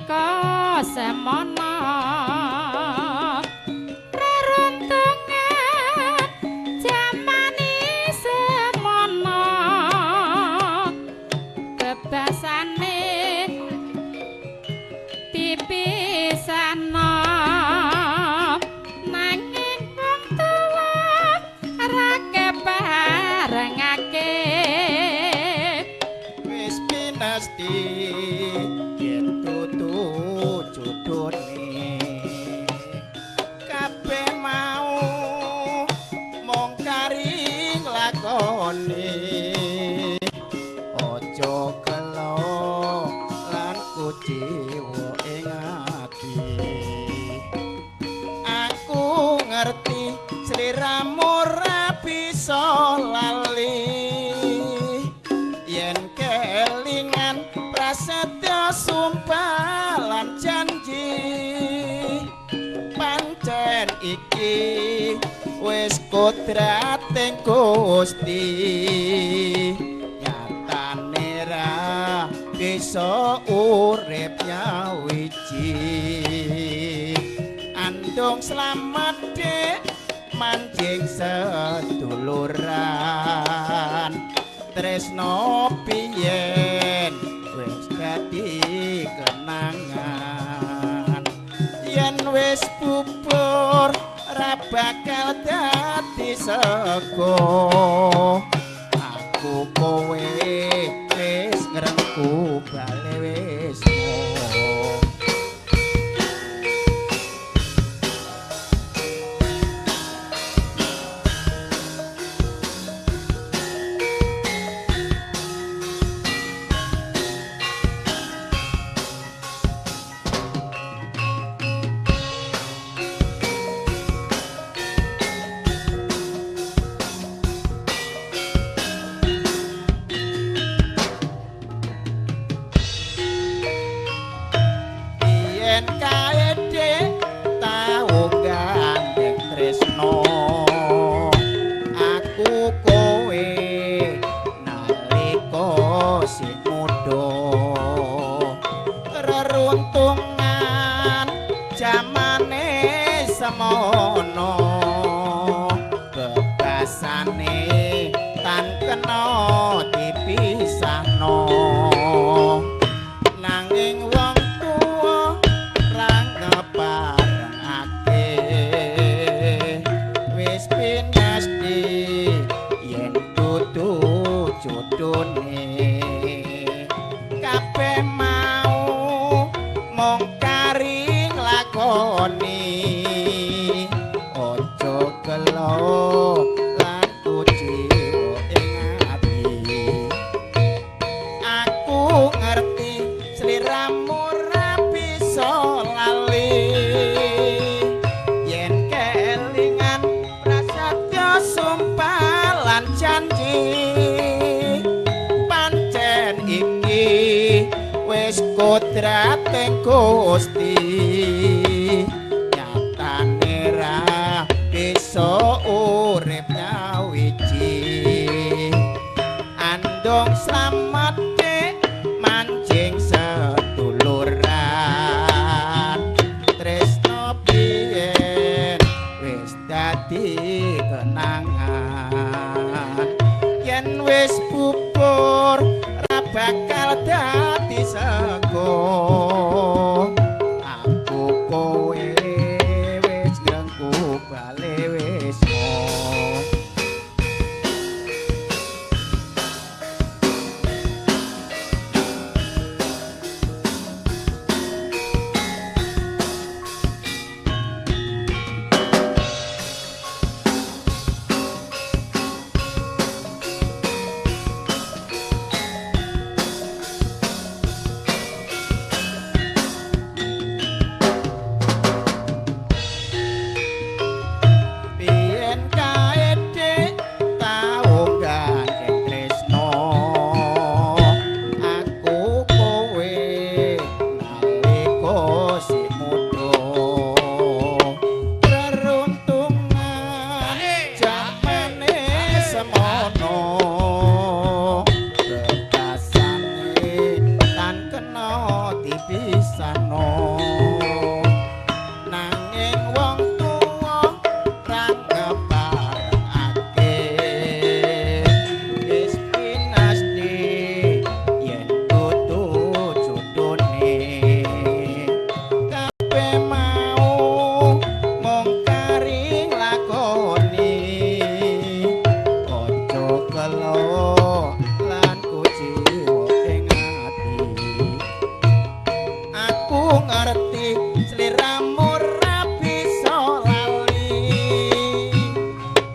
nalika semono reruntungan jamane semono bebasane dipisahno nanging wong tuwa ra keparengake wis pinesti yen dudu jodone kabeh mau mung kari nglakoni aja gelo lan kuciwa ing ati aku ngerti sliramu ora bisa lali yen kelingan prasetya sumpah lan janji pancen iki wis kodrating Gusti nyatane ra bisa urip nyawiji andung slamet Dik manjing seduluran tresno biyen wis dadi kenangan yen wis bubur ra bakal dadi sego aku kowe wis ngrengku bali wis. Yen kae Dik tau gandeng tresno aku kowe nalika sing muda reruntungan jamane semono bebasane tan kena dipisahno nanging wong tuwa ra ngeparengake wis pinesti yen dudu jodone kabeh mau mung kari nglakoni aja gelo lan kuciwa ing ati aku ngerti sliramu ora bisa lali yen kelingan prasetya sumpah lan janji pancen iki wis kodrating Gusti nyatane ra bisa urip nyawiji andung slamet Dik manjing seduluran tresno biyen wis dadi kenangan yen wis bubur ra bakal dadi sego aku kowe wis ngrengku bali wis. ana, nanging wong tuwa ra ngeparengake. Wis pinasti yen kudu jodone, kabeh mau mung kari nglakoni. Aja gelo lan kuciwa ing ati, aku ngerti sliramu ra bisa lali.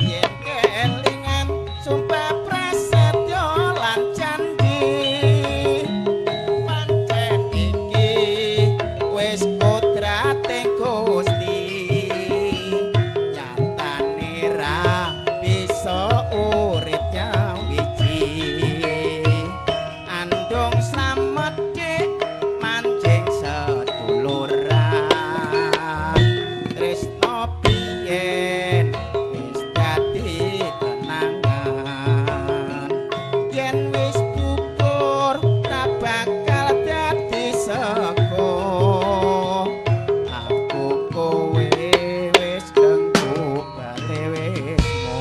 Yen kelingan sumpah prasetyo lan janji, pancen iki wis kodrate Gusti, nyatane ra bisa urip nyawiji. Andung slamet dik manjing seduluran, tresno biyen wis dadi kenangan. Yen wis bubur ra bakal dadi sego, aku kowe wis gengku bale wismo.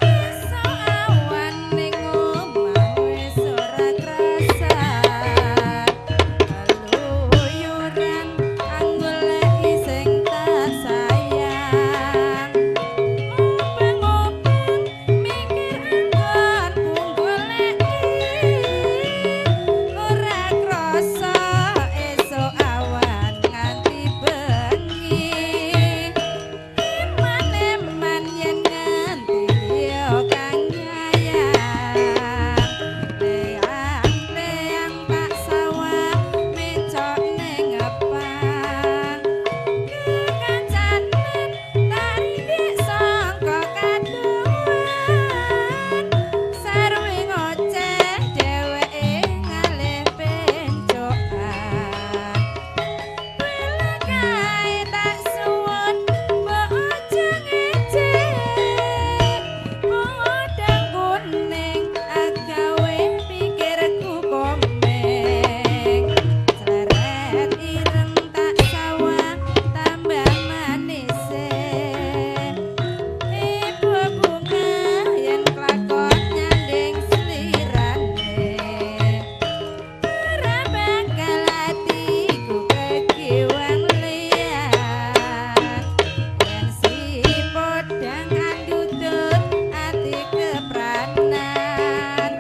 Esuk awan ning omah wis ora krasa, keluyuran anggoleki sing tak sayang. Ngopeng-ngopeng mikir anggonku goleki, ora krasa esuk awan nganti bengi. Eman-eman yen nganti liya kang nyayang, leang-leang tak sawah mecok ning ngepang. Kekancanan tak rindik sangka kadohan, sarwe ngoceh dheweke ngalih pencokan. Welakae tak suwun mbok aja ngece, podang kuning agawe pikirku komeng. Cleret ireng tak sawah tambah manise, ibu bunga yen klakon nyanding slirane. Ora bakal atiku kekiwang liyan, yen si podang andutut ati kepranan.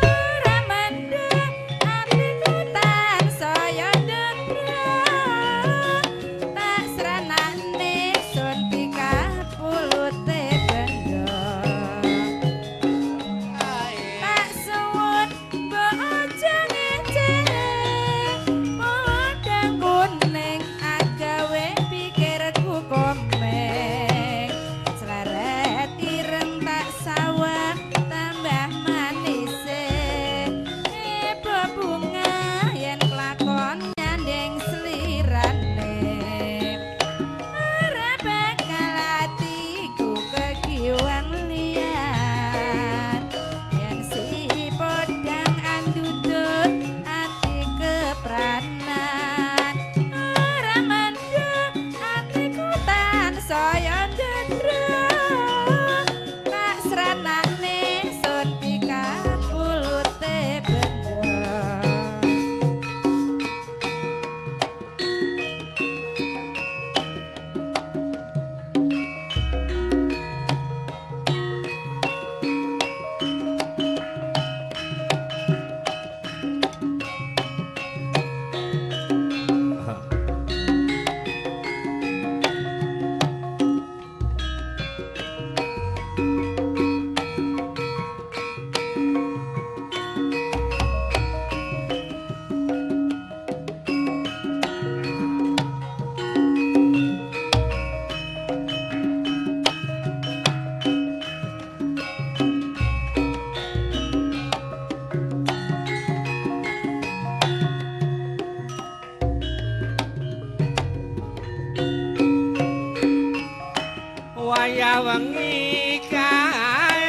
Ora mendhet atiku tansaya ndedrak, tak sranane sun pikapulute benda. Tak suwun mbok aja ngece, podang kuning agawe pikirku komeng. Cleret ireng tak sawah tambah manise, ibu bunga yen klakon nyanding slirane. Ora bakal atiku kekiwang liyan, yen si podang andutut ati kepranan. Ora mendhet atiku tansaya ndedrak, tak sranane sun pikapulute benda. Wayah wengi kae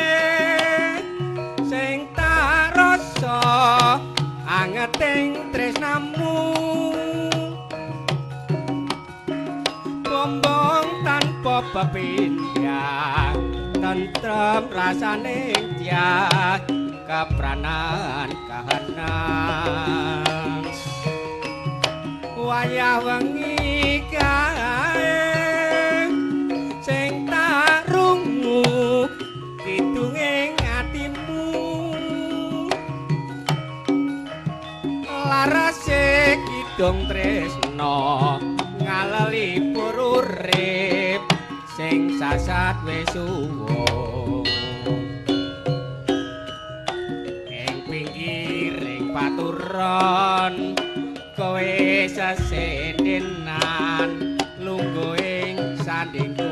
sing tak rasa angeting tresnamu, bombong tanpa pepindhah, tentrem rasane dyah kepranan kahanan. Wayah wengi kae sing tak rungu kidunge atimu, larase kidung tresna ngaleli urip sing sasat wis suwa. Ing pinggiring paturon kowe sesendenan lungguh ing sandingku,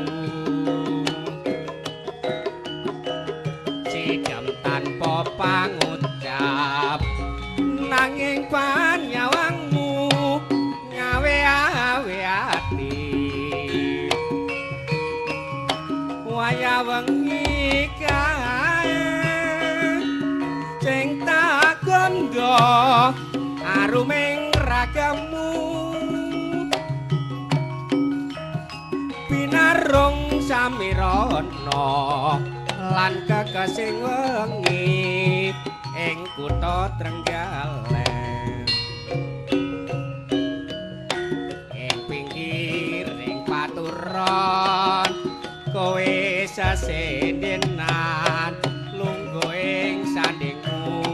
sidem tanpa pangucap nanging panyawangmu ngawe-awe ati. Wayah wengi kae sing tak kandha aruming ragamu, pinarung samirana lan kekesing wengi ing kutha Trenggalek. Ing pinggiring paturon kowe sesendenan lungguh ing sandingmu,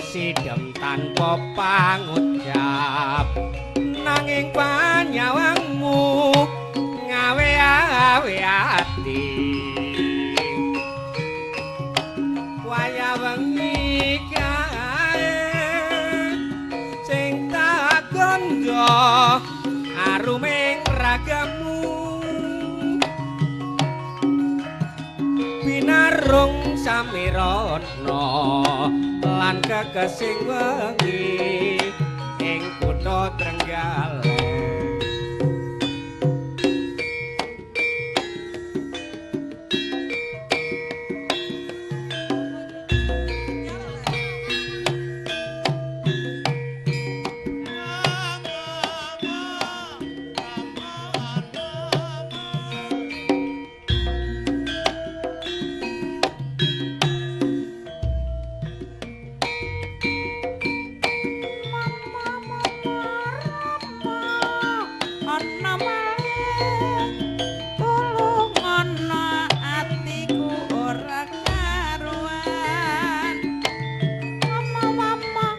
sidem tanpa pangucap nanging panyawangmu ngawe-awe ati. Wayah wengi kae sing tak kandha aruming ragamu, pinarung samirana lan kekesing wengi ing kutha Trenggalek. Ana maling tulung ana atiku ora karuan. Mama mama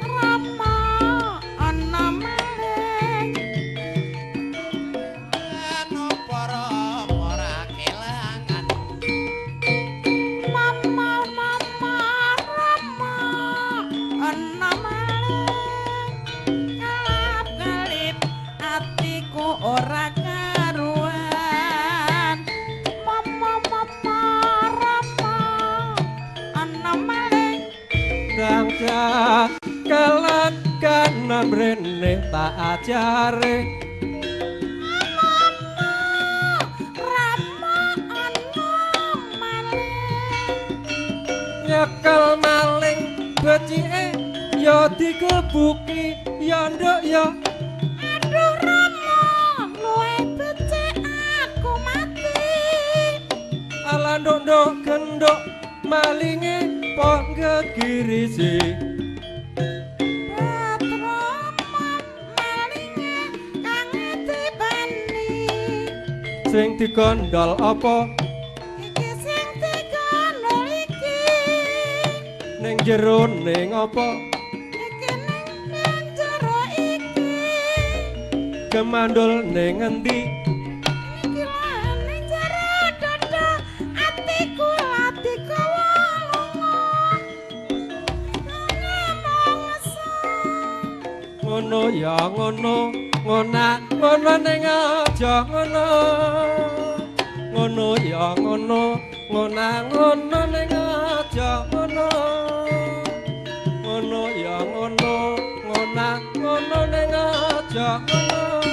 rama ana maling Napa rama ora kelangan? Mama mama rama ana maling kalap kalip atiku ora karuan. Mama mama rama ana maling Dangsa kelak kanan mrene tak ajare, mama rama ana maling nyekel maling becike ya digebuki ya nduk ya. Aduh rama luwe becik aku mati. Ala nduk nduk genduk malinge po gegirisi. Patroma malinge kang dibani. Sing digondol apa? Iki sing digondol iki. Ning jero ning apa? Iki ning jero iki. Kemandul ning endi? Iki lho ning jero dada atiku lati kawa lunga. Ngono ya ngono, ngona ngono ning aja ngono. Ngono ya ngono, ngona ngono ning aja ngono. Ngono ya ngono, ngona ngono ning aja ngono.